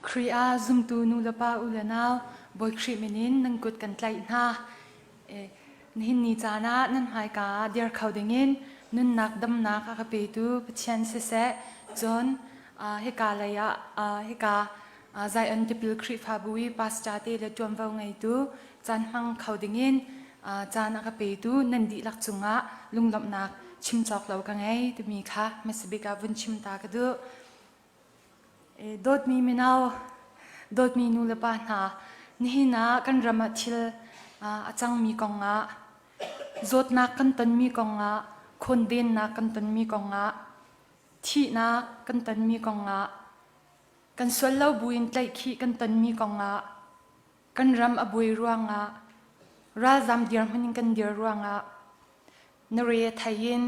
Khrih ah zumtu nu le pa u le nau Bawi Khrih min in nan kut kan tlaih hna. Nihin ni caan ah nan hmaika ah dir kho dingin nunnak damnak a ka petu Pathian siseh, cun hika lei ah hika Zion Tipil Khrihfabu i pastor te le ṭuanvo ngeitu caan hmang kho dingin caan a ka petu nan dihlak cungah lunglawmhnak chim cawk lo ka ngei timi kha hmasabik ah vun chim ta ka duh. Dawtmi mino, dawtmi nu le pa hna, nihin ah kan ram ah thil a cangmi kong ah, zawtnak kan tonmi kong ah, khawndennak kan tonmi kong ah, thihnak kan tonmi kong ah, kan sual lo buin tlaihkhih kan tonmi kong ah, kan ram a buai ruangah, ralzam dirhmun in kan dir ruangah, na re a thei in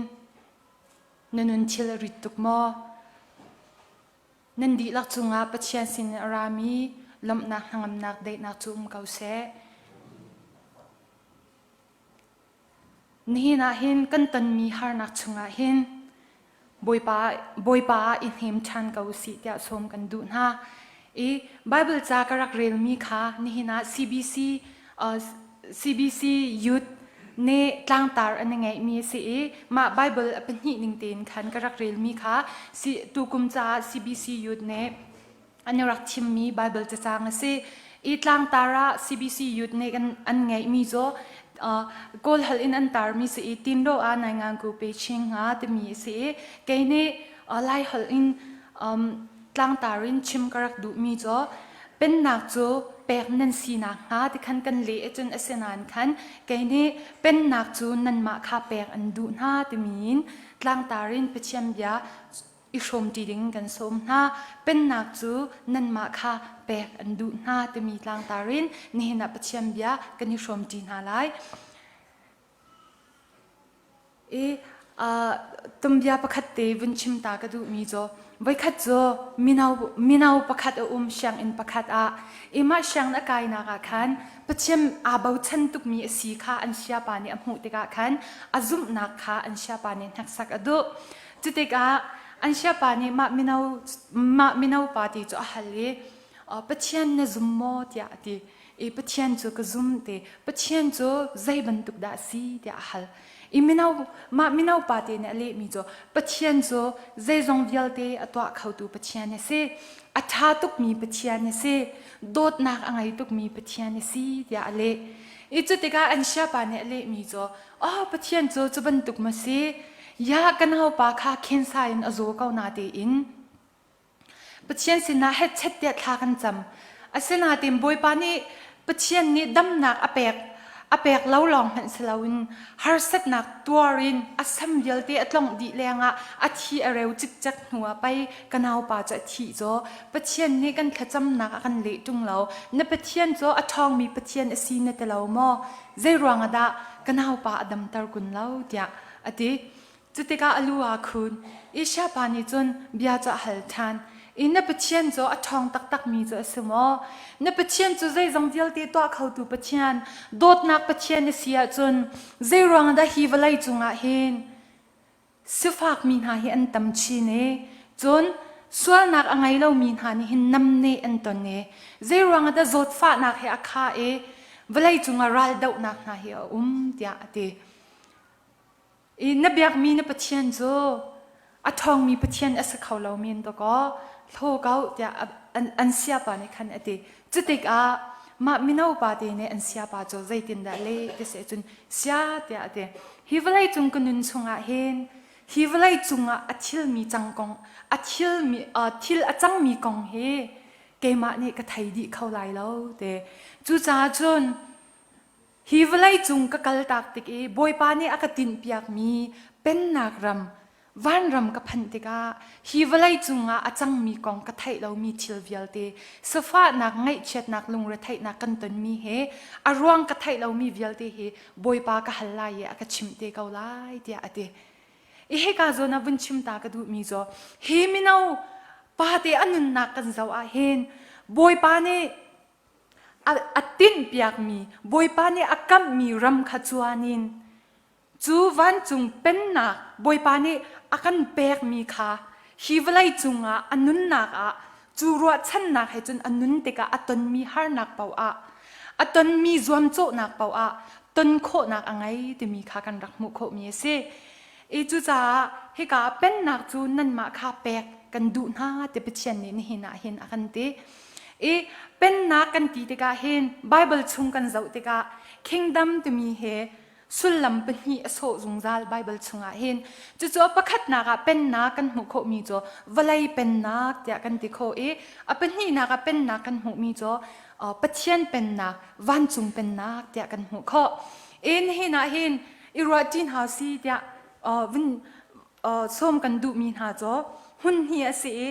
Na nun thil a rit tuk maw? Nan dihlak cungah Pathian sin a rami lawmhnak hnangamnak daihnak cu um ko seh. Nihin ah hin kan tonmi harnak chungah hin Bawipa, Bawipa ah i hnem ṭhan ko usih tiah sawm kan duh hna. I Bible ca ka rak relmi kha nihin ah CBC uh, CBC Youth nih tlangtar an i ngeihmi a si i mah Bible a pahnih ning tein khan ka rak relmi kha si, tukum caah CBC Youth nih an i rak thimmi Bible cacang a si. I tlangtar ah CBC Youth nih an, an ngeihmi cu uh, Kawl holh in an tarmi si i Tinro ah nai ngang ku pe ching nga timi a si i kei nih uh, Lai holh in um, tlangtar in chim ka rak duhmi cu pennak cu pek nan si nakhnga ti khan kan leh ahcun asinain khan kei nih pennak cu nanmah kha pek an duh hna timi in tlangtar in Pathian bia i hrawmṭi ding kan sawm hna. Pennak cu nanmah kha pek an duh hna timi tlangtar in nihin ah Pathian bia kan i hrawmṭi hna lai. I tumbia pakhat te vun chim ta ka duhmi cu voikhat cu mino mino pakhat a um sianginn pakhat ah i mah sianginn a kainak ah khan Pathian aa bochan tukmi a si kha an siapa nih a hmuh tikah khan a zumhnak kha an siapa nih hneksak a duh. Cutikah an siapa nih mah mino mah mino pa ti cu a hal i Pathian na zum maw tiah a ti. I Pathian cu ka zum ti. Pathian cu zei bantuk dah a si tiah a hal. I mino mah mino pa te nih a lehmi cu Pathian cu zeizong vialte a tuah khotu Pathian a si. A ṭha tukmi Pathian a si. Dawtnak a ngei tukmi Pathian a si tiah a leh. I cu tikah an siapa nih a lehmi cu oh Pathian cu cu bantuk ma si? Ya ka naupa kha khensa in a zaw ko na tein Pathian sinah hetchet tiah thla kan cam. Asinain Bawipa nih Pathian nih damnak a pek a pek lo lawng hmanh si loin harsatnak tuar in a sam vialte a tlongh dih lengah a thi a reu cikcek hnu ah pei ka naupa cu a thih caw Pathian nih kan thlacamnak a kan leh ṭung lo. Na Pathian cu a ṭhawngmi Pathian a si na ti lo maw? Zei ruangah dah ka naupa a damter kun lo tiah a ti. Cutikah a lu aa khun. Isha pa nih cun bia cu a hal ṭhan. I na Pathian cu a ṭhawng taktakmi cu a si maw? Na Pathian cu zeizong vialte tuah khotu Pathian, dawtnak Pathian a si ahcun zeiruang dah hi vawlei cungah hin sifakmi hna hi an tam chin i cun sualnak a ngei lomi hna nih hin namneh an ton i zeiruang dah zawtfahnak he a khah i vawlei cungah raldohnak hna hi a um tiah a ti. I na biakmi na Pathian cu a ṭhawngmi Pathian a si kho lo men dawkaw hlaw ko tiah an, an siapa nih khan a ti. Cutikah mah mino pa te nih an siapa cu zeitindah le ti seh cun sia tiah a ti. Hi vawlei cung ka nun chungah hin hi vawlei cungah a thilmi cang kong a thilmi uh, thil a cangmi kong hi keimah nih ka thei dih kho lai lo te. Cucaah cun Hi vawlei cung ka kaltak tik i Bawipa nih a ka tinhpiakmi pennak ram, vanram ka phanh tikah hi vawlei cungah a cangmi kong ka theih lomi thil vialte, sifahnak, ngaihchiatnak, lungretheihnak kan tonmi he a ruang ka theih lomi vialte hi Bawipa ka hal lai i a ka chimh te ko lai tiah a ti. I hika zawn ah vun chim ta ka duhmi cu hi mino pate a nunnak kan zoh ah hin Bawipa nih a tinhpiakmi Bawipa nih a kamhmi ram kha cuan in cu vancung pennak Bawipa nih a kan pekmi kha hi vawlei cungah a nunnak ah Cu ruahchannak he cun a nun tikah a tonmi harnak paoh ah, a tonmi zuamcawhnak paoh ah ton khawhnak a ngei timi kha kan rak hmuh khawhmi a si. I cucaah hika ah pennak cu nanmah kha pek kan duh hna ti Pathian nih nihin ah hin a kan ti. I pennak kan ti tikah hin Bible chung kan zoh tikah kingdom timi he sullam pahnih a sawh zungzal Bible chungah hin. Cucu a pakhatnak ah pennak kan hmuh khawhmi cu vawlei pennak tiah kan ti khawh i a pahnihnak ah pennak kan hmuhmi cu Pathian pennak, vancung pennak tiah kan hmuh khawh. In hin ah hin i ruahṭi hna si tiah vun sawm kan duhmi hna cu hmun hnih a si i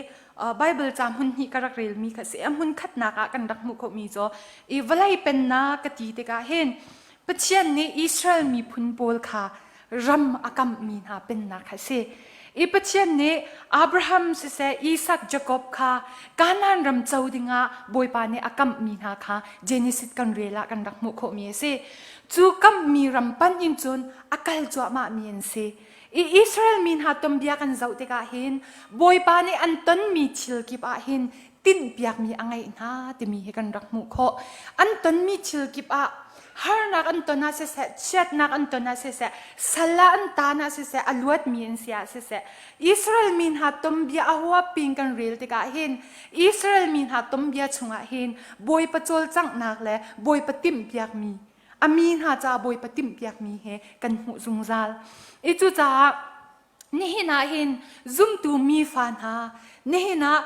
Bible ca hmun hnih ka rak relmi kha si. A hmun khatnak ah kan rak hmuh khawhmi cu i vawlei pennak ka ti tikah hin Pathian nih Israel miphun pawl kha ram a kamhmi hna pennak kha a si. I Pathian nih Abraham siseh Isak Jakob kha Kanaan ram co dingah Bawipa nih a kamhmi hna kha Genesis kan rel ah kan rak hmuh khawhmi a si. Cu kamhmi ram pan in cun a kal cuahmahmi an si. I Israel mi hna tuanbia kan zoh tikah hin Bawipa nih an tonmi thil kip ah hin tinhpiakmi a ngeih hna timi hi kan rak hmuh khawh. An tonmi thil kip ah harnak an ton ah siseh, chiatnak an ton ah siseh, sal ah an taan ah siseh, a luatmi an si ah siseh, Israel mi hna tuanbia a huapin kan rel tikah hin Israel mi hna tuanbia chungah hin Bawipa cawlcanghnak le Bawipa timhpiakmi a mi hna ca Bawipa timhpiakmi he kan hmuh zungzal. I cucaah nihin ah hin zumtu mi fa hna nihin ah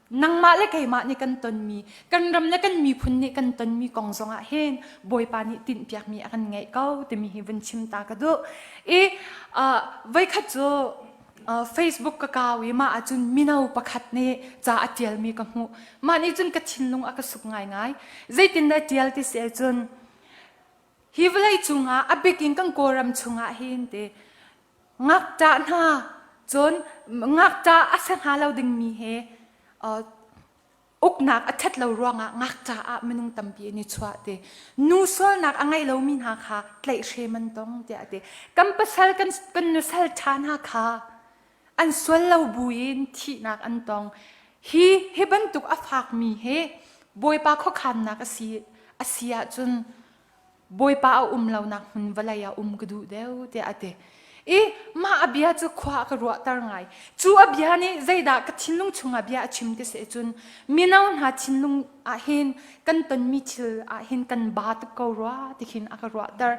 nangmah le keimah nih kan tonmi kan ram le kan miphun nih kan tonmi kong zongah hin Bawipa nih tinhpiakmi a kan ngeih ko timi hi vun chim ta ka duh i voikhat cu Facebook ka kau i mah ahcun mino pakhat nih ca a tialmi ka hmuh mah nih cun ka thinlung a ka suk ngaingai zeitindah tial ti si ahcun hi vawlei cungah a bikin kan Kawlram chungah hin te ngakṭah hna cun ngakṭah a si hnga lo dingmi he uknak a ṭhat lo ruangah ngakṭah ah minung tampi an i chuah ti nu sualnak a ngei lomi hna kha tlaihhrem an tong tiah a ti kan pasal kan kan nusal ṭha hna kha an sual lo buin thihnak an tong hi hi bantuk a fakmi he Bawipa khuakhannak a si a si ahcun Bawipa a um lonak hmun vawlei ah um ka duh deuh tiah a ti. I mah a bia cu khua a ka ruahter ngai. Cu a bia nih zeidah ka thinlung chungah bia a chim ti si cun mino hna thinlung ah hin kan tonmi thil ah hin kan ba tuk ko rua ti khin a ka ruahter.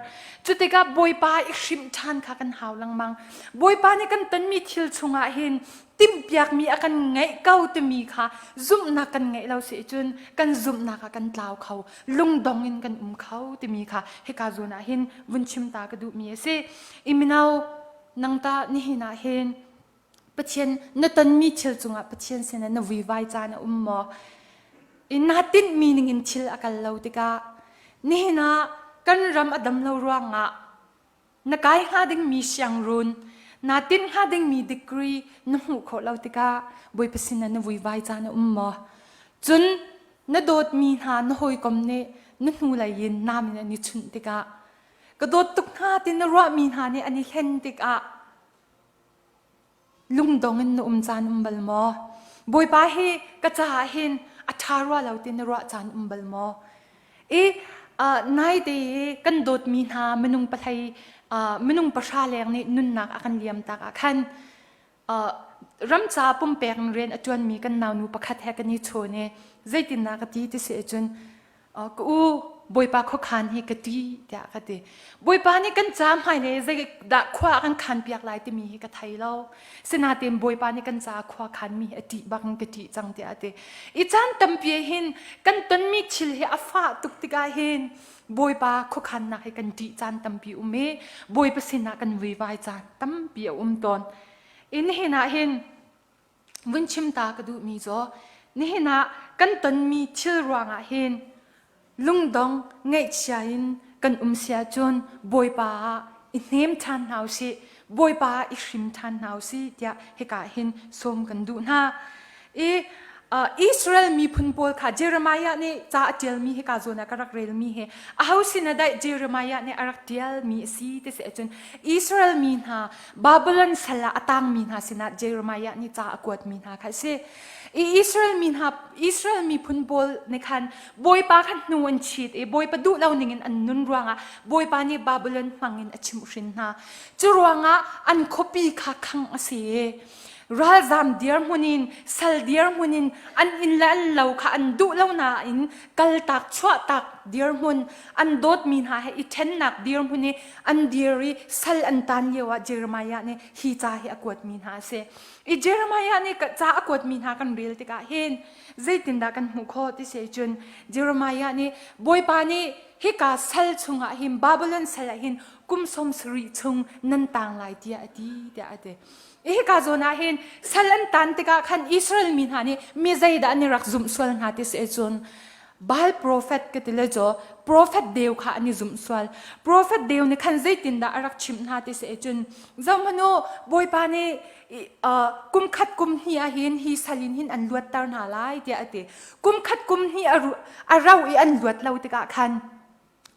Cu tikah Bawipa i hrimh ṭhan kha kan hau lengmang. Bawipa nih kan tonmi thil chungah hin timhpiakmi a kan ngeih ko timi kha zumhnak kan ngeih lo si cun kan zumhnak ah kan tlau kho lungdong in kan um kho timi kha hika zawn ah hin vun chim ta ka duhmi a si i mino nang ta nihin ah hin Pathian na tonmi thil cungah Pathian sinah na vuivai caan a um maw in naa tinhmi ning in thil a kal lo tikah nihin ah kan ram a dam lo ruangah Na kai hnga dingmi siangruun, naa tinh hnga dingmi degree na hmuh khawh lo tikah Bawipa sinah na vuivai caan a um maw? Cun na dawtmi hna na hawikom nih na hnulei in nam in an i chunh tikah ka dawt tuk hna ti na ruahmi hna nih an i hlen tikah Lungdong in na um caan um bal maw? Bawipa hi ka caah hin a ṭha rua lo ti na ruah caan um bal maw? I uh, naite i kan dawtmi hna minung pahlei uh, minung pahra leng nih nunnak a kan liam tak ah khan uh, ram ca pumpek in rian a ṭuanmi kan naunu pakhat he kan i chawn i zeitindah ka ti ti si ahcun Ka u Bawipa khuakhan hi ka ṭih tiah ka ti. Bawipa nih kan ca hmailei zeidah khua a kan khanpiak lai timi hi ka thei lo. Sinain Bawipa nih kan ca khua khanmi hi a ṭih bak in ka ṭih cang tiah a ti. I caan tampi hin kan tonmi thil hi a fah tuk tikah hin Bawipa khuakhannak hi kan ṭih caan tampi um i Bawipa sinah kan vuivai caan tampi a um tawn. I nihin ah hin vun chim ta ka duhmi cu nihin ah kan tonmi thil ruangah hin lungdong ngaihchia in kan um si ahcun Bawipa ah i hnem ṭhan hna usih Bawipa ah i hrim ṭhan hna usih tiah hika hin sawm kan duh hna i Israel miphun pawl kha Jeremiah nih ca a ṭialmi hika zawn ah ka rak relmi hi aho sin ah dah Jeremiah nih a rak ṭialmi a si ti si ahcun Israel mi hna Babylon sal ah a tangmi hna sinah Jeremiah nih ca a kuatmi hna kha a si. I Israel mi hna Israel miphun pawl nih khan Bawipa kha hnu an chit i Bawipa duh lo ningin an nun ruangah Bawipa nih Babylon hmangin a chimhhrin hna. Cu ruangah an khuapi kha khangh a si i ralzam dirhmun in sal dirhmun in an inn le an lo kha an duh lo nain kaltak chuahtak dirhmun an dawtmi hna he i ṭhennak dirhmun i an dir i sal an tan lio ah Jeremiah nih hi ca hi a kuatmi hna a si. I Jeremiah nih ca a kuatmi hna kan rel tikah hin zeitindah kan hmuh khawh ti si cun Jeremiah nih Bawipa nih hika sal chungah hin Babylon sal ah hin kum sawm sarih chung nan tang lai tiah a ti tiah a ti. Hika zawn ah hin sal an tan tikah khan Israel mi hna nih mi zeidah an i rak zumh sual hna ti si cun Baal profet ka ti le caw profet deu kha an i zumh sual. Profet deu nih khan zeitindah a rak chimh hna ti si cun zohhmanh u Bawipa nih kum khat kum hnih ah hin hi sal in hin an luatter hna lai tiah a ti. Kum khat kum hnih a rau i an luat lo tikah khan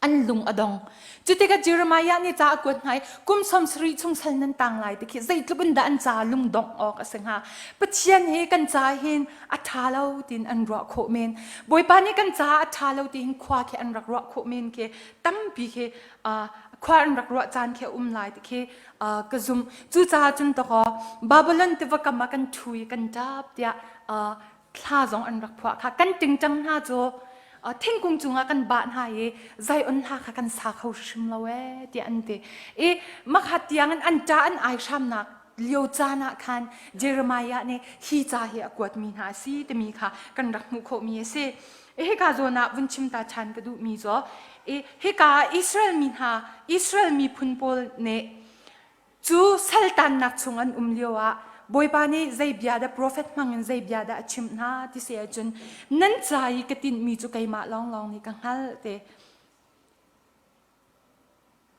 an lung a dong. Cu tikah Jeremiah nih ca a kuat hna i kum sawm sarih chung sal nan tang lai ti khi zeitluk in dah an ca lungdongh awk a si hnga. Pathian hi kan ca hin a ṭha lo tiin an ruah khawh men. Bawipa nih kan ca a ṭha lo tiin khua khi an rak ruah khawh men khi tampi khi khua an rak ruah caan khi a um lai ti khi ka zumh. Cucaah cun takaw Babylon tiva kam ah kan ṭhu i kan ṭap tiah thla zong an rak phuah kha kan tingtang hna cu thingkung cungah kan bah hna i Zion hla kha kan sa kho hrim lo ee tiah an ti i makhat tiang in an ṭah an ai hramnak lio caan ah khan Jeremiah nih hi ca hi a kuatmi hna a si timi kha kan rak hmuh khawhmi a si. Hika zawn ah vun chim ta ṭhan ka duhmi cu i hika Israel mi hna Israel miphun pawl nih Cu saltannak chung an um lio ah Bawipa nih zei bia dah profet hmang in zei bia dah a chimh hna ti si ahcun nan ca i ka tinhmi cu keimah lawnglawng nih ka hngalh te.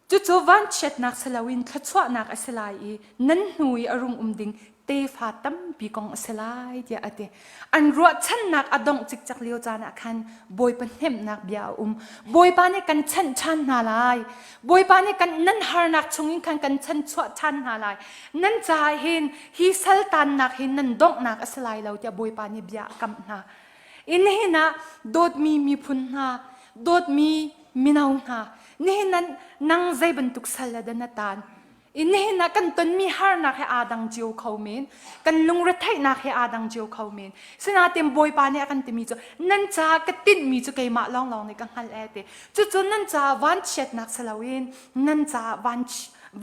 Cucu vanchiatnak si loin thluachuahnak a si lai i nan hnu i a rung um ding tefa tampi kong a si lai tiah a ti. An ruahchannak a dongh cikcek lio caan ah khan Bawipa hnemhnak bia a um. Bawipa nih kan chanh ṭhan hna lai. Bawipa nih kan nan harnak chungin khan kan chanchuah ṭhan hna lai. Nan caah hin hi saltannak hi nan donghnak a si lai lo tiah Bawipa nih bia a kamh hna. In nihin ah dawtmi miphun hna, dawtmi mino hna, nihin nan nang zei bantuk sal ah dah na taan? Nihin ah kan tonmi harnak he aa dang cio kho men. Kan lungretheihnak he aa dang cio kho men. Sinain Bawipa nih a kan timi cu nan ca ka tinhmi cu keimah lawnglawng nih ka hngalh ee ti. Cucu nan caah vanchiatnak si loin nan caah van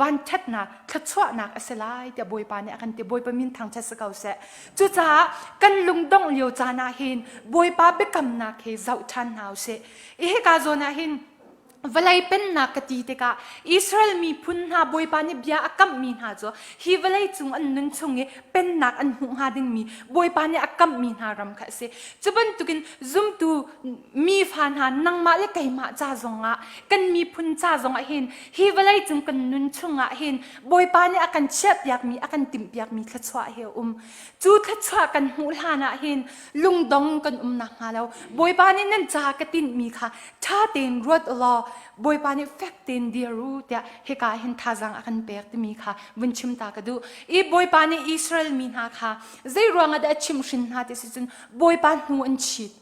vanṭhatnak, thluachuahnak a si lai tiah Bawipa nih a kan ti. Bawipa min thangṭhat si ko seh. Cucaah kan lungdongh lio caan ah hin Bawipa biakamnak hi zoh ṭhan hna u sih. I hika zawn ah hin Vawlei pennak ka ti tikah Israel miphun hna Bawipa nih bia a kamhmi hna cu hi vawlei cung an nun chung i pennak an hmuh hnga dingmi Bawipa nih a kamhmi hna ram kha a si. Cu bantukin zumtu mi fa hna nangmah le keimah ca zongah kan miphun ca zongah hin hi vawlei cung kan nun chungah hin Bawipa nih a kan chiahpiakmi a kan timhpiakmi thluachuah hi a um. Cu thluachuah kan hmuh hlan ah hin lungdong kan um nakhnga lo Bawipa nih nan ca ka tinhmi kha ṭha tein ruat u law Bawipa nih fek tein dir u tiah hika hin thazaang a kan pek timi kha vun chim ta ka duh. I Bawipa nih Israel mi hna kha zei ruangah dah a chimhhrin hna ti si cun Bawipa hnu an chit.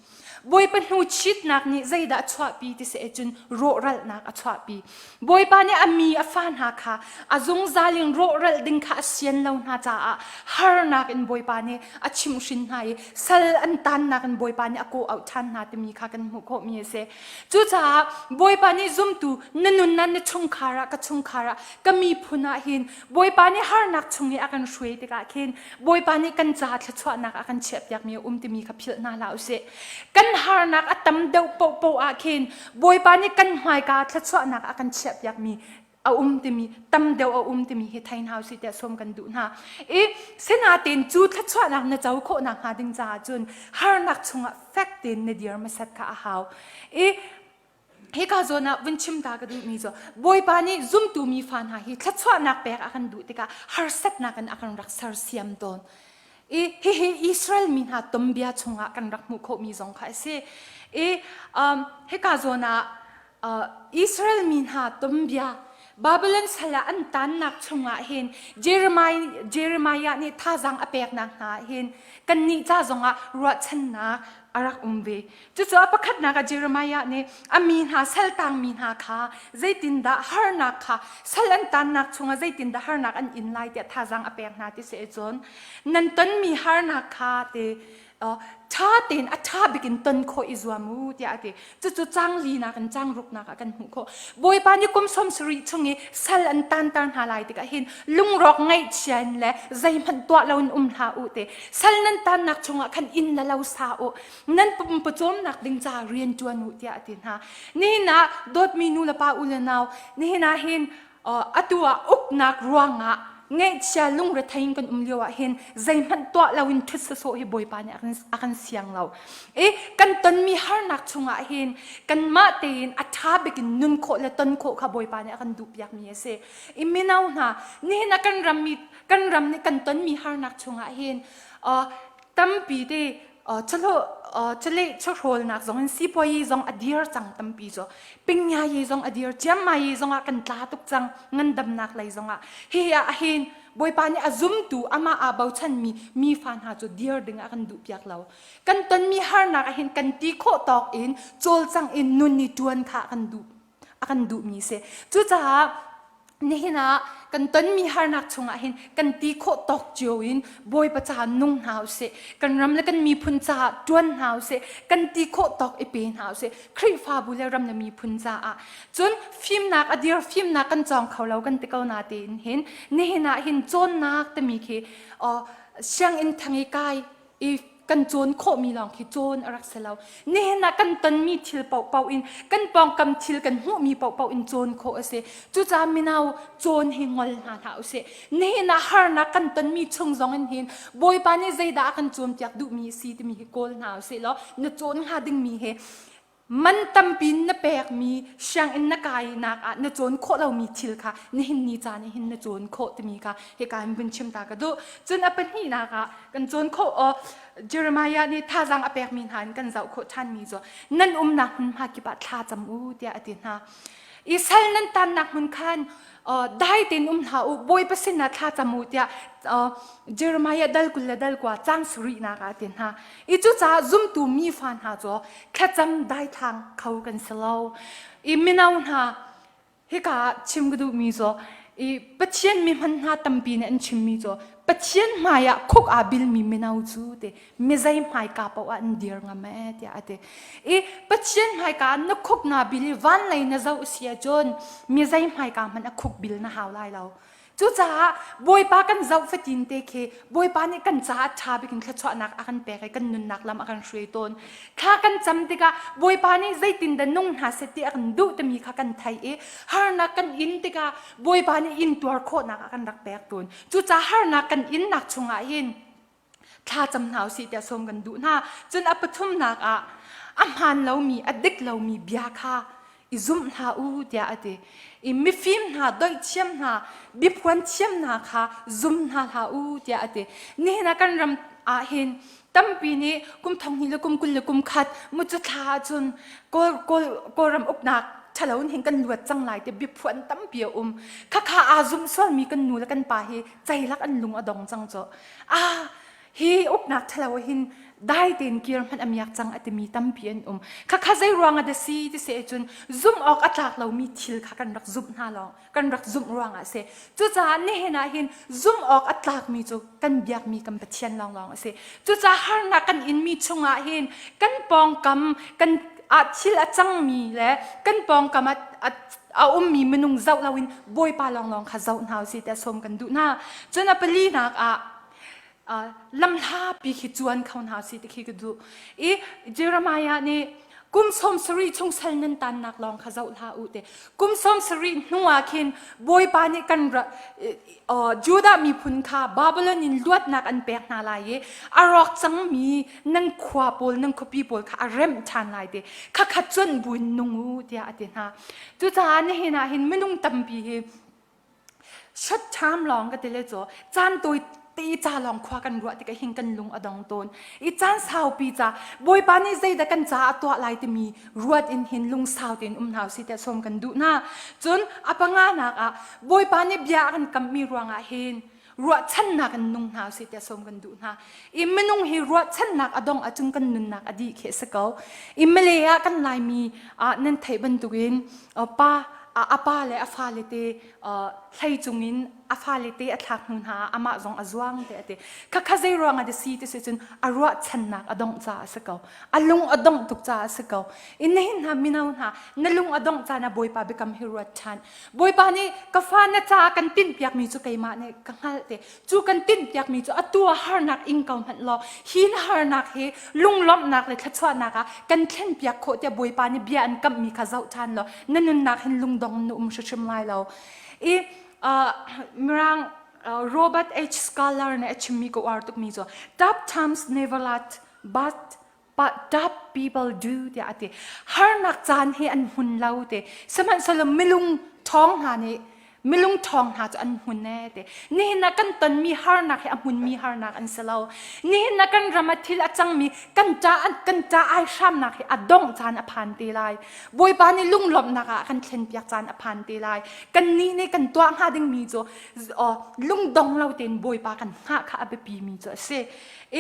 Bawipa hnu chitnak nih zeidah a chuahpi ti si cun rawhralhnak a chuahpi. Bawipa nih a mi a fa hna kha a zungzal in rawhralh ding kha a sian lo hna caah harnak in Bawipa nih a chimhhrin hna i sal an tannak in Bawipa nih a kawh auh ṭhan hna timi kha kan hmuh khawhmi a si. Cucaah Bawipa nih zumtu na nunnak na chungkhar ah ka chungkhar ah ka miphun ah hin Bawipa nih harnak chung i a kan hruai tikah khin Bawipa nih kan ca thluachuahnak a kan chiahpiakmi a um timi kha philh hna hlah usih. Kan harnak a tam deuh paohpaoh ah khin Bawipa nih kan hmaika thluachuahnak a kan chiahpiakmi a um timi tam deuh a um timi hi thei hna usih tiah sawm kan duh hna. I sinain cu thluachuahnak na co khawh nakhnga ding caah cun harnak chungah fek tein na dir hmasat kha a hau. I hika zawn ah vun chim ta ka duhmi cu Bawipa nih zumtu mi fa hna hi thluachuahnak pek a kan duh tikah harsatnak in a kan rak sersiam tawn. I hihi Israel mi hna tombia chungah kan rak hmuh khawhmi zong kha a si. I um, hika zawn ah uh, Israel mi hna tombia. Babylon sal ah an tannak chungah hin Jeremiah, Jeremiah nih thazaang a peknak hna ah hin kannih ca zongah ruahchannak a rak um ve. Cucu a pakhatnak ah Jeremiah nih a mi hna saltangmi hna kha zeitindah harnak kha sal an tannak chungah zeitindah harnak an in lai tiah thazaang a pek hna ti si cun nan tonmi harnak kha te ṭha tein a ṭha bik in ton khawh i zuam u tiah a ti. Cucu cang linak in cang ruknak ah kan hmuh khawh. Bawipa nih kum 70 chung i sal an tanter hna lai tikah hin lungrawk ngaihchia in le zeihmanh tuah loin um hlah u te. Sal nan tannak chungah khan inn le lo sa u. Nan pawcawmnak ding ca rian ṭuan u tiah a ti hna. Nihin ah dawtmi nu le pa u le nau nihin ah hin atu ah uknak ruangah ngaihchia lungrethei in kan um lio ah hin zeihmanh tuah loin ṭhut sawsawh hi Bawipa nih a kan siang lo. I kan tonmi harnak chungah hin kanmah tein a ṭha bik in nun khawh le ton khawh kha Bawipa nih a kan duhpiakmi a si. I mino hna nihin ah kan ram kan ram nih kan tonmi harnak chungah hin tampi te chawleh chawhrawlnak zong in sipuayi zong a dir cang tampi cu pingyayi zong a dir ciammayi zong ah kan tla tuk cang ngandamnak lei zong ah hi ah hin Bawipa nih a zumtu amah aa bochanmi mi fa hna cu dir ding ah kan duh piak lo kan tonmi harnak ah hin kan ti khawh tawk in cawlcang in nun i ṭuan kha kan duh a kan duhmi si cucaah nihin ah kan tonmi harnak chungah hin kan ti khawh tawk cio in Bawipa caah nung hna usih kan ram le kan miphun caah ṭuan hna usih kan ti khawh tawk i pe hna usih Khrihfabu le ram le miphun caah cun fimnak a dir fimnak kan cawng kho lo kan ti ko na tein hin nihin ah hin cawnnak timi khi sianginn thang i kai i kan cawn khawhmi lawng khi cawn a rak si lo. Nihin ah kan tonmi thil paohpaoh in kan pawngkam thil kan hmuhmi paohpaoh in cawn khawh a si. Cucaah mino cawn hi ngol hna hlah usih. Nihin ah harnak kan tonmi chung zong in hin Bawipa nih zeidah a kan cawnpiak duhmi a si timi hi kawl hna usih law na cawn hnga dingmi hi Man tampi na pekmi sianginn na kainak ah na cawn khawh lomi thil kha nihin ni caan ah hin na cawn khawh timi kha hika hin vun chim ta ka duh. Cun a pahnihnak ah kan cawn khawh aw Jeremiah nih thazaang a pekmi hna in kan zoh khawh ṭhanmi cu nan umnak hmunhma kip ah thla cam u tiah a ti hna. I sal nan tannak hmun khan dai tein um hlah u Bawipa sinah thla cam u tiah Jeremiah dal 20 le dal 9 cang sarihnak ah a ti hna. I cucaah zumtu mi fa hna cu thlacam daithlang kho kan si lo. I mino hna hika ah chim ka duhmi cu i Pathian mi hman hna tampi nih an chimmi cu Pathian hmai ah khuk aa bilmi mino cu te mizei hmaika paoh ah an dir ngam ee tiah a ti. I Pathian hmaika ah na khuk naa bil i van lei na zoh si ahcun mizei hmaika hmanh a khuk bil na hau lai lo. Cucaah Bawipa kan zoh fatin te khi Bawipa nih kan caah ṭha bik in thluachuahnak a kan pek i kan nunnak lam a kan hruai tawn. Thla kan cam tikah Bawipa nih zeitindah nung hna seh ti a kan duh timi kha kan theih i harnak kan in tikah Bawipa nih intuar khawhnak a kan rak pek tawn. Cucaah harnak kan innak chungah hin thla cam hna usih tiah sawm kan duh hna. Cun a pathumnak ah a hmaan lomi, a dik lomi bia kha i zumh hlah u tiah a ti. I mifim hna, doih thiam hna, biaphuan thiam hna kha zum hna hlah u tiah a ti. Nihin ah kan ram ah hin tampi nih kum 20 le kum 20 le kum khat mucu thla ahcun Kawl, Kawl, Kawlram uknak ṭhalo in hin kan luat cang lai ti biaphuan tampi a um. Khakha aa zumh sualmi kan nu le kan pa hi ceilak an lung a dong cang cu. Ah hi uknak ṭhalo hin dai tein kir hmanh a miak cang a timi tampi an um. Khakha zei ruang ah dah si ti se cun zumh awk a tlak lomi thil kha kan rak zumh hna lawng kan rak zumh ruangah a si. Cucaah nihin ah hin zumh awk a tlakmi cu kan biakmi kan Pathian lawnglawng a si. Cucaah harnak kan inmi chungah hin kan pawngkam kan ah thil a cangmi le kan pawngkam ah a ummi minung zoh loin Bawipa lawnglawng kha zoh hna usih tiah sawm kan duh hna. Cun a palinak ah lamhlapi khi cuan kho hna usih ti khi ka duh. I Jeremiah nih kum 70 chung sal nan tannak lawng kha zoh hlah u te. Kum 70 hnu ah khin Bawipa nih kan Judah miphun kha Babylon in luatnak an pek hna lai i a rawk cangmi nan khua pawl nan khuapi pawl kha a remh ṭhan lai te. Khakha cuanh buin nung u tiah a ti hna. Cucaah nihin ah hin minung tampi hi short term lawng ka ti le cu caan tawi. te ca lawng khua kan ruah tikah hin kan lung a dong tawn. I caan saupi ca Bawipa nih zeidah kan caah a tuah lai timi ruat in hin lungsau tein um hna usih tiah sawm kan duh hna. Cun a panganak ah Bawipa nih bia a kan kamhmi ruangah hin ruahchannak in nung hna usih tiah sawm kan duh hna. I minung hi ruahchannak a dong ahcun kan nunnak a dih khi a si ko. I Malay ah kan Laimi ah nan theih bantukin pa a pa le a fale te hlei cungin a fale te a thlak hnu hna ah amah zong a zuang te a ti. Khakha zei ruang ah si ti si cun a ruahchannak a dongh caah a si ko. A lung a dongh tuk caah a si ko. I nihin hna mino hna na lung a dongh caan ah Bawipa biakam hi ruat ṭhan. Bawipa nih ka fa na caah kan tinhpiakmi cu keimah nih ka hngalh te. Cu kan tinhpiakmi cu atu ah harnak ing ko hmanh law hi na harnak hi lunglawmhnak le thluachuahnak ah kan thlenpiak khawh tiah Bawipa nih bia an kamhmi kha zoh ṭhan law na nunnak hin lungdong na um hrimhrim lai lo. I uh, Mirang uh, Robert H. Scholar nih a chimmi ka uar tukmi cu tough times never last but but tough people do tiah a ti. Harnak caan hi an hmun lo te. Sihmanhsehlaw milung ṭhawng hna nih milung ṭhawng hna cu an hmun ee te. Nihin ah kan tonmi harnak hi a hmunmi harnak an si lo. Nihin ah kan ram ah thil a cangmi kan ṭa kan ṭa ai hramnak hi a dongh caan a phan te lai. Bawipa nih lunglawmhnak ah a kan thlenpiak caan a phan te lai. Kannih nih kan tuah hnga dingmi cu lungdong lo tein Bawipa kan hngah kha a biapi mi cu a si.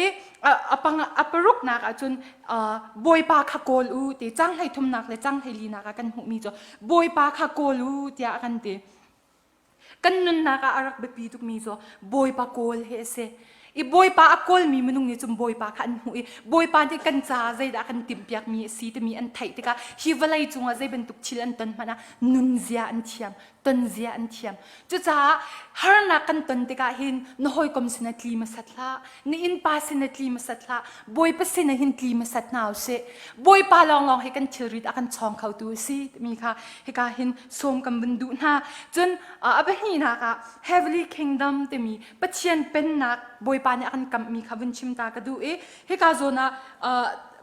I a paruknak ahcun Bawipa kha kawl u ti cang hlei thumnak le cang hlei linak ah kan hmuhmi cu Bawipa kha kawl u tiah a kan ti. Kan nunnak ah a rak biapi tukmi cu Bawipa kawl hi a si. I Bawipa a kawlmi minung nih cun Bawipa kha an hmuh i Bawipa nih kan ca zeidah kan timhpiakmi a si timi an theih tikah hi vawlei cungah zei bantuk thil an ton hmanh ah nunzia an thiam, tonzia an thiam. Cucaah harnak kan ton tikah hin na hawikom sin ah tli hmasat hlah, na innpa sin ah tli hmasat hlah, Bawipa sin ah hin tli hmasat hna usih. Bawipa lawnglawng hi kan thilrit a kan chawng khotu a si timi kha hika hin sawm kan vun duh hna. Cun a pahnihnak ah Heavenly Kingdom timi Pathian pennak Bawipa nih a kan kamhmi kha vun chim ta ka duh i hika zawn ah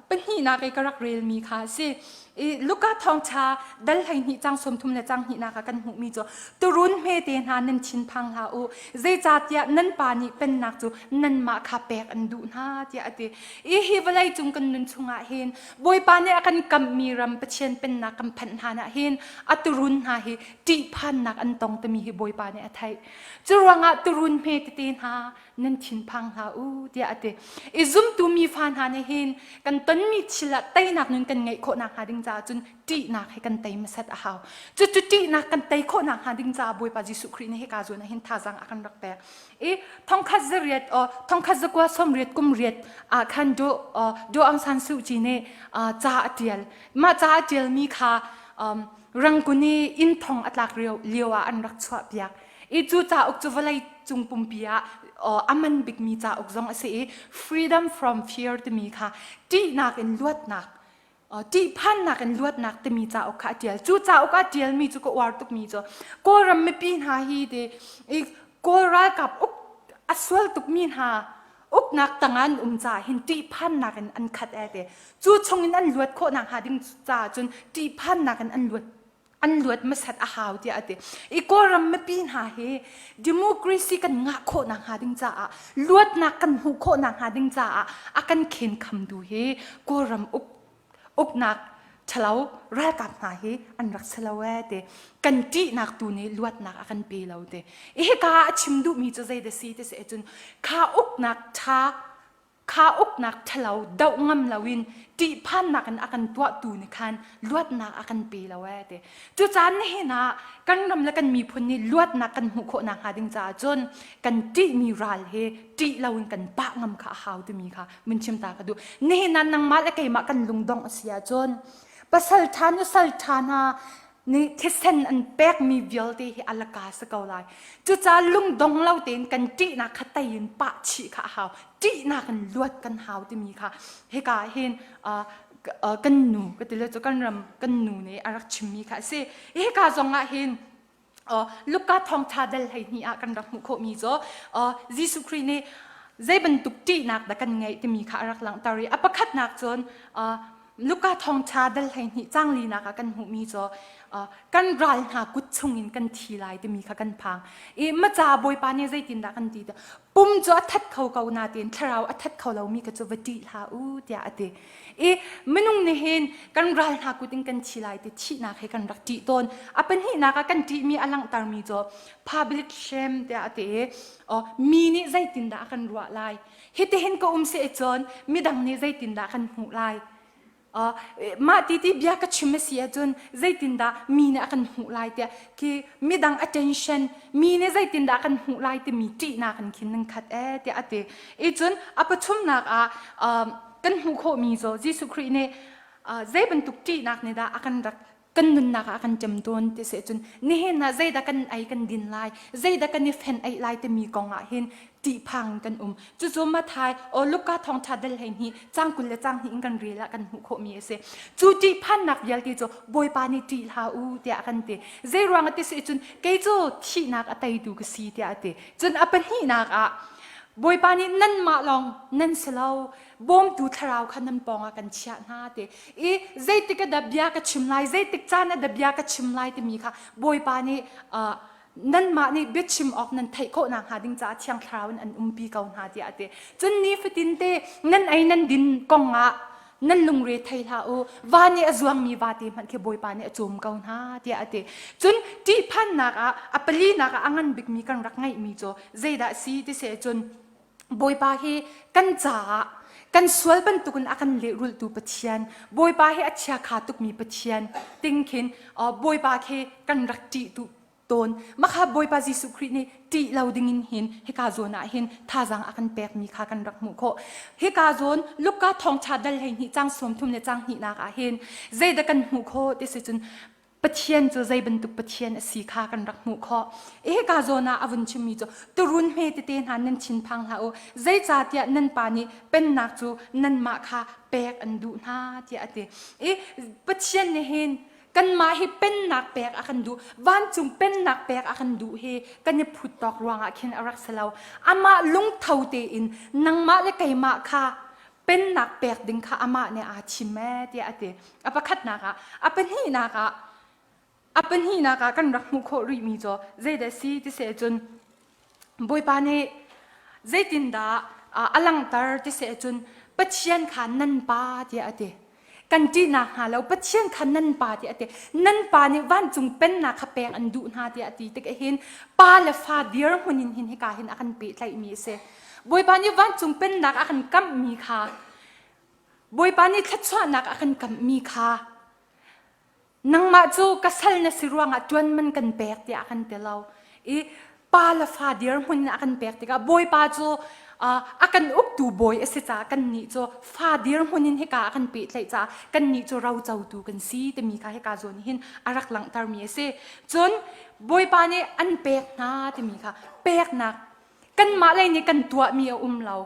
pahnihnak i ka rak relmi kha a si. I Luka thawngṭha dal 12 cang 30 le cang hnihnak ah kan hmuhmi cu turun hmete hna nan thinphang hlah u zeicahtiah nan pa nih pennak cu nanmah kha pek an duh hna tiah a ti. I hi vawlei cung kan nun chungah hin Bawipa nih a kan kamhmi ram Pathian pennak kan phanh hlan ah hin a turun hna hi ṭihphannak an tong timi hi Bawipa nih a theih. Cu ruangah turun hme tete hna nan thinphang hlah u tiah a ti. I zumtu mi fa hna nih hin kan tonmi thil ah teinak nun kan ngeih khawh nakhnga ding caah cun ṭihnak hi kan tei hmasat a hau. Cucu ṭihnak kan tei khawh nakhnga ding caah Bawipa Jesuh Khrih nih hika zawn ah hin thazaang a kan rak pek. I thongkhat zariat o thongkhat zakua sawmriat kum riat ah khan Do Do Aung San Suu Kyi nih ca a ṭial. Mah ca a ṭialmi kha Rangkun i inn thong a tlak lio ah an rak chuahpiak. I cu cauk cu vawlei cung pumpi ah a man bikmi cauk zong a si i Freedom from Fear timi kha ṭihnak in luatnak ṭihphannak in luatnak timi cauk kha a ṭial. Cu cauk a ṭialmi cu ka uar tukmi cu Kawlram mipi hna hi ti i Kawl ralkap uk a sual tukmi hna uknak tangah an um caah hin ṭihphannak in an khat ee ti. Cu chungin an luat khawhnak hnga ding caah cun ṭihphannak in an luat an luat hmasat a hau tiah a ti. I Kawlram mipi hna hi democracy kan ngah khawhnak hnga ding caah luatnak kan hmuh khawhnak hnga ding caah a kan khenkhamtu hi Kawlram uk uknak ṭhalo ralkap hna hi an rak si lo ee ti kan ṭihnak tu nih luatnak a kan pe lo ti i hika ah a chim duhmi cu zei dah si ti si ahcun kha uknak ṭha kha uknak ṭhalo doh ngam loin ṭihphannak in a kan tuahtu nih khan luatnak a kan pe lo ee ti cucaan nihin ah kan ram le kan miphun nih luatnak kan hmuh khawh nakhnga ding caah cun kan ṭihmi ral hi ṭih loin kan pah ngam kha a hau timi kha mun chim ta ka duh nihin ah nangmah le keimah kan lungdongh a si ahcun pasal ṭha nusal ṭha hna nih thisen an pekmi vialte hi a laka si ko lai cucaah lungdong lo tein kan ṭihnak kha tei in pah chih kha a hau ṭihnak in luat kan hau timi kha hika hin kan nu ka ti le cu kan ram kan nu nih a rak chimmi kha a si hika zong ah hin Luka thawngṭha dal 12 ah kan rak hmuh khawhmi cu Jesuh Khrih nih zei bantuk ṭihnak dah kan ngeih timi kha a rak langhter i a pakhatnak cun. Luka thawngṭha dal 12 cang linak ah kan hmuhmi cu kan ral hna kut chungin kan thi lai timi kha kan phang. I maca Bawipa nih zeitindah kan ti pum cu a that kho ko nain thlarau a that kho lomi kha cu va ṭih hlah u tiah a ti. I minung nih hin kan ral hna kut in kan thi lai ti thihnak he kan rak ṭih tawn. A pahnihnak ah kan ṭihmi a langhtermi cu public shame tiah a ti i mi nih zeitindah a kan ruah lai. Hitihin ka um si cun midang nih zeitindah kan hmuh lai? Uh, mah ti ti bia ka chim a si ahcun zeitindah mi nih a kan hmuh lai tiah khi midang attention mi nih zeitindah kan hmuh lai timi ṭihnak in khin nan khat ee tiah a ti. I cun a pathumnak ah uh, kan hmuh khawhmi cu Jesuh Khrih nih uh, zei bantuk ṭihnak nih dah a kan rak kan nunnak ah kan ṭem tawn ti si cun nihin ah zeidah kan ei kan din lai zeidah kan i fen ei lai timi kong ah hin ṭihphang kan um cucu Mathai o Luka thawngṭha dal 12 cang 20 le cang hnih in kan rel ah kan hmuh khawhmi a si cu ṭihphannak vialte cu Bawipa nih ṭih hlah u tiah a kan ti zei ruang ah ti si cun kei cu thihnak a teitu ka si tiah a ti cun a pahnihnak ah Bawipa nih nanmah lawng nan si lo bawmtu thlarau kha nan pawng ah kan chiah hna ti i zeitik ah dah bia ka chim lai zeitik caan ah dah bia ka chim lai timi kha Bawipa nih uh, nanmah nih biachim awk nan theih khawh nakhnga ding caah thiang thlarau in an umpi ko hna tiah a ti cun nifatin te nan ei nan din kong ah nan lungre thei hlah u va nih a zuangmi vate hmanh khi Bawipa nih a cawm ko hna tiah a ti cun ṭihphannak ah a palinak ah a ngan bikmi kan rak ngeihmi cu zeidah si ti seh cun Bawipa hi kan caah kan sual bantukin a kan lehrulhtu Pathian, Bawipa hi a chiakha tukmi Pathian ting khin Bawipa khi kan rak ṭih tu tawn. Makha Bawipa Jesuh Khrih nih ṭih lo dingin hin hika zawn ah hin thazaang a kan pekmi kha kan rak hmuh khawh. Hika zawn Luka thawngṭha dal 12 cang 30 le cang hnihnak ah hin zeidah kan hmuh khawh ti si cun Pathian cu zei bantuk Pathian a si kha kan rak hmuh khawh. Hika zawn ah a vun chimmi cu turun hme tete hna nan thinphang hlah u. Zeicahtiah nan pa nih pennak cu nanmah kha pek an duh hna tiah a ti. I Pathian nih hin kanmah hi pennak pek a kan duh. Vancung pennak pek a kan duh hi kan i phut tawk ruangah khin a rak si lo. Amah lungtho tein nangmah le keimah kha pennak pek ding kha amah nih aa thim ee tiah a ti. A pakhatnak ah, a pahnihnak ah, a pahnihnak ah kan rak hmuh khawh rihmi cu zeidah si ti seh cun Bawipa nih zeitindah a langhter ti seh cun Pathian kha nan pa tiah a ti. Kan ṭihnak hnga lo Pathian kha nan pa tiah a ti. Nan pa nih vancung pennak kha pek an duh hna tiah a ti tik hin pa le fa dirhmun in hin hika hin a kan pehtlaihmi a si. Bawipa nih vancung pennak a kan kamhmi kha Bawipa nih thluachuahnak a kan kamhmi kha nangmah cu ka sal na si ruangah ṭuan man kan pek tiah a kan ti lo i pa le fa dirhmun in a kan pek tikah Bawipa cu a kan uktu bawi a si caah kannih cu fa dirhmun in hika a kan pehtlaih caah kannih cu rocotu kan si timi kha hika zawn hin a rak langhtermi a si. Cun Bawipa nih an pek hna timi kha peknak kanmah lei nih kan tuahmi a um lo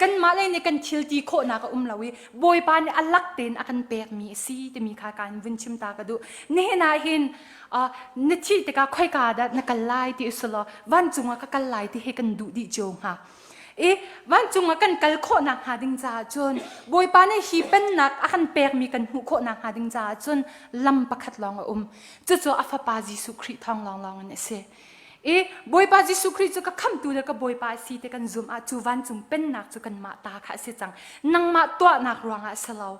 kanmah lei nih kan thil ti khawhnak a um lo i Bawipa nih a lak tein a kan pekmi a si timi kha kaan vun chim ta ka duh nihin ah hin uh, na thih tikah khoika dah na kal lai ti usulaw vancung ah ka kal lai ti hi kan duh dih cio hnga i vancung ah kan kal khawhnak hnga ding caah cun Bawipa nih hi pennak a kan pekmi kan hmuh khawhnak hnga ding caah cun lam pakhat lawng a um cucu a fapa Jesuh Khrih thawng lawnglawng in a si I Bawipa Jesuh Khrih cu ka khamhtu le ka Bawipa a si ti kan zumh ah cu vancung pennak cu kanmah ta kha a si cang. Nangmah tuahnak ruangah a si lo.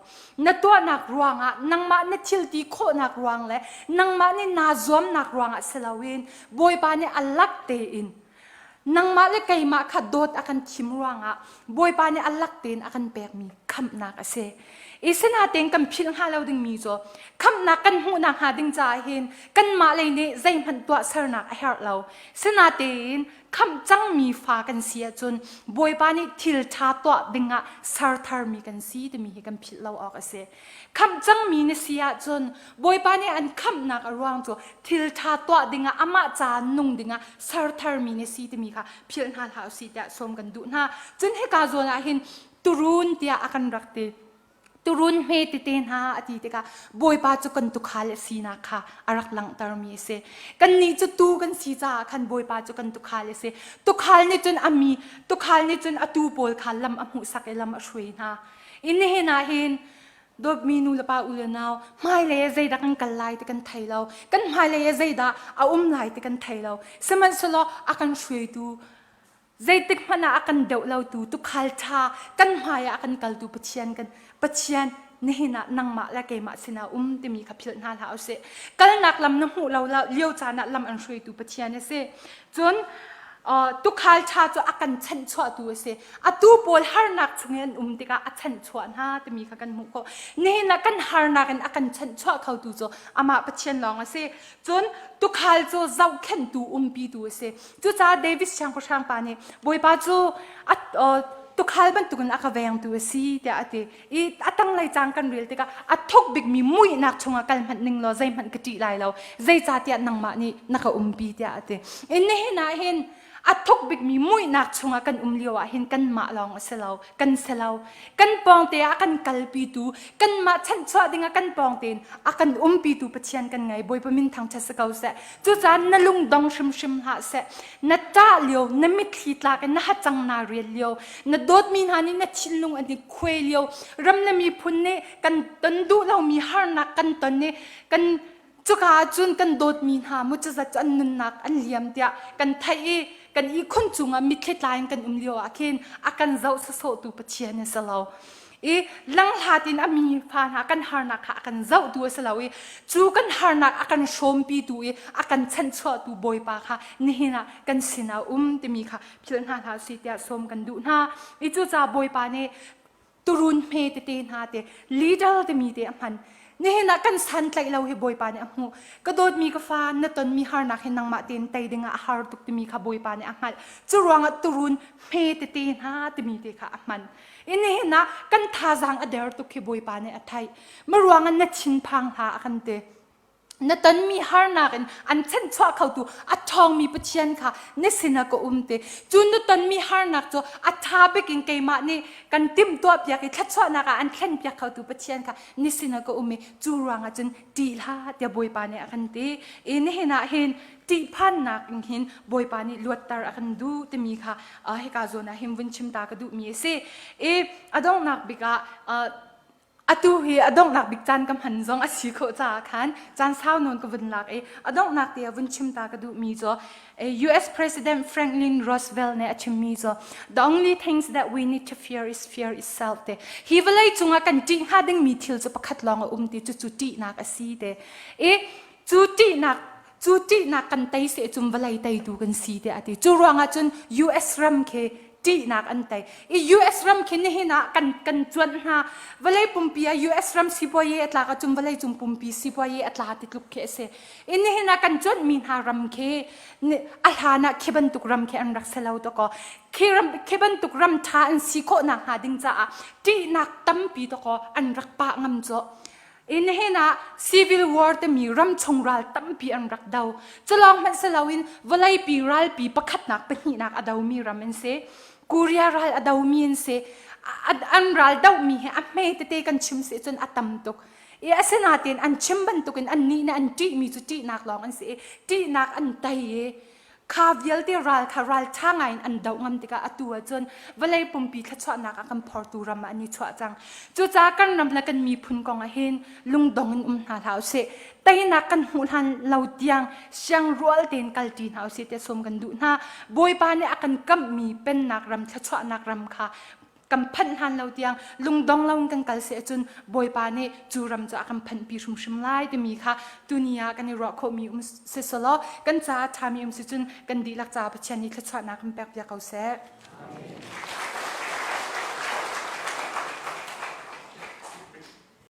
Na tuahnak ruangah, nangmah na thil ti khawhnak ruang le nangmah nih naa zuamnak ruangah si loin Bawipa nih a lak tein nangmah le keimah kha dawt a kan thim ruangah Bawipa nih a lak tein a kan pekmi khamhnak a si. I sinatein kan philh hnga lo dingmi cu khamhnak kan hmuhnak hnga ding caah hin kanmah lei nih zeihmanh tuahsernak a herh lo. Sinatein khamh cangmi fa kan si ahcun Bawipa nih thil ṭha tuah dingah ser tharmi kan si timi hi kan philh lo awk a si. Khamh cangmi na si ahcun Bawipa nih an khamhnak a ruang cu thil ṭha tuah dingah amah ca nung dingah ser tharmi na si timi kha philh hna hlah usih tiah sawm kan duh hna. Cun hika zawn ah hin turun tiah a kan rak ti turun hme tete hna a ti tikah Bawipa cu kan tukhal a sinak kha a rak langhtermi a si. Kannih cu tuu kan si caah khan Bawipa cu kan tukhal a si. Tukhal nih cun a mi tukhal nih cun a tuu pawl kha lam a hmuhsak i lam a hruai hna. I nihin ah hin. Dawtmi nu le pa u le nau, hmailei ah zeidah kan kal lai ti kan thei lo. Kan hmailei ah zeidah a um lai ti kan thei lo. Sihmanhsehlaw a kan hruaitu zeitik hmanh ah a kan deuh lotu tukhal ṭha kan hmai ah a kan kaltu Pathian kan Pathian nihin ah nangmah le keimah sinah um timi kha philh hna hlah usih. Kalnak lam na hmuh lo lio caan ah lam an hruaitu Pathian a si. Cun tukhal ṭha cu a kan chanhchuahtu a si. Atu pawl harnak chung i an um tikah a chanhchuah hna timi kha kan hmuh khawh. Nihin ah kan harnak in a kan chanhchuah khotu cu amah Pathian lawng a si. Cun tukhal cu zohkhenhtu umpitu a si. Cucaah David siangpahrang pa nih Bawipa cu a tukhal bantukin a ka vengtu a si tiah a ti. I a tanglei caang kan rel tikah a thuk bikmi muihnak chungah kal hmanh ning law zeihmanh ka ṭih lai lo. Zeicahtiah nangmah nih na ka umpi tiah a ti. I nihin ah hin a thuk bikmi muihnak chungah kan um lio ah hin kanmah lawng a si lo, kan si lo. Kan pawngte ah a kan kalpitu, kanmah chanhchuah dingah kan pawngte in a kan umpitu Pathian kan ngei. Bawipa min thangṭhat si ko seh. Cucaah na lung dong hrimhrim hlah seh. Na ṭah lio, na mitthli tlak in na hacang naa rial lio, na dawtmi hna nih na thinlung an i khuai lio, ram le miphun nih kan ton duh lomi harnak kan ton i kan cuka ah cun kan dawtmi hna mu cuzat cu an nunnak an liam tiah kan theih i kan ihkhun cungah mitthli tla in kan um lio ah khin a kan zoh sawsawhtu Pathian a si lo. I langhlat in a mi fa hna kan harnak kha a kan zohtu a si lo i cu kan harnak a kan hrawmpitu i a kan chanhchuahtu Bawipa kha nihin ah kan sinah um timi kha philh hna hlah usih tiah sawm kan duh hna. I cucaah Bawipa nih turun hme tete hna te leader timi te a hman. Nihin ah kan santlaih lo hi Bawipa nih a hmuh. Ka dawtmi ka fa na tonmi harnak hi nangmah tein tei dingah a har tuk timi kha Bawipa nih a hngalh. Cu ruangah turun hme tete hna timi te kha a hman. I nihin ah kan thazaang a der tuk hi Bawipa nih a theih. Maruang ah na thinphang hlah a kan ti. Na tonmi harnak in an chanhchuah khotu a ṭhawngmi Pathian kha na sinah ka um ti. Cu na tonmi harnak cu a ṭha bik in keimah nih kan timhtuah piak i thluachuahnak ah an thlen piak khotu Pathian kha na sinah ka um i cu ruangah cun ṭih hlah tiah Bawipa nih a kan ti. I nihin ah hin ṭihphannak in hin Bawipa nih luatter a kan duh timi kha hika zawn ah hin vun chim ta ka duhmi a si. I a donghnak bik ah atu hi a donghnak bik caan ka hman zong a si khawh caah khan caan sau nawn ka vun lak i a donghnak te ah vun chim ta ka duhmi cu US President Franklin Roosevelt nih a chimmi cu the only things that we need to fear is fear itself te hi vawlei cungah kan ṭih hnga dingmi thil cu pakhat lawng a um ti cucu ṭihnak a si te i cu ṭihnak cu ṭihnak kan tei seh cun vawlei teitu kan si tiah a ti cu ruangah cun US ram khi ṭihnak an tei i US ram khi nihin ah kan kan cuanh hna vawlei pumpi ah US ram sipuayi a tlak ahcun vawlei cung pumpi sipuayi a tla ti tluk khi a si i nihin ah kan cuanhmi hna ram khi a hlan ah khi bantuk ram khi an rak si lo to kaw khi ram khi bantuk ram ṭha an si khawh nak hnga ding caah ṭihnak tampi to kaw an rak pah ngam cu In hin ah civil war timi ramchung ral tampi an rak do. Culawng hmanh si loin vawleipi ralpi pakhatnak pahnihnak a domi ram an si. Korea ral a domi an si. An ral dohmi hi a hme tete kan chim si cun a tam tuk. I asinain an chim bantukin an nih nih an ṭihmi cu ṭihnak lawng an si i ṭihnak an tei i Kha vialte ral kha ralṭha ngaiin an doh ngam tikah atu ahcun vawlei pumpi thluachuahnak a kan phortu ram ah an i chuah cang. Cucaah kan ram le kan miphun kong ah hin lungdong in um hna hlah usih. Teinak kan hmuh hlan lo tiang siangrual tein kalṭi hna usih tiah sawm kan duh hna. Bawipa nih a kan kamhmi pennak ram thluachuahnak ram kha kan phanh hlan lo tiang lungdong lo in kan kal si ahcun Bawipa nih cu ram cu a kan phanhpi hrimhrim lai timi kha tuni ah kan i ruah khawhmi um si selaw kan caah ṭhami um si cun kan dihlak caah Pathian nih thluachuahnak kan pek piak ko seh. Amen.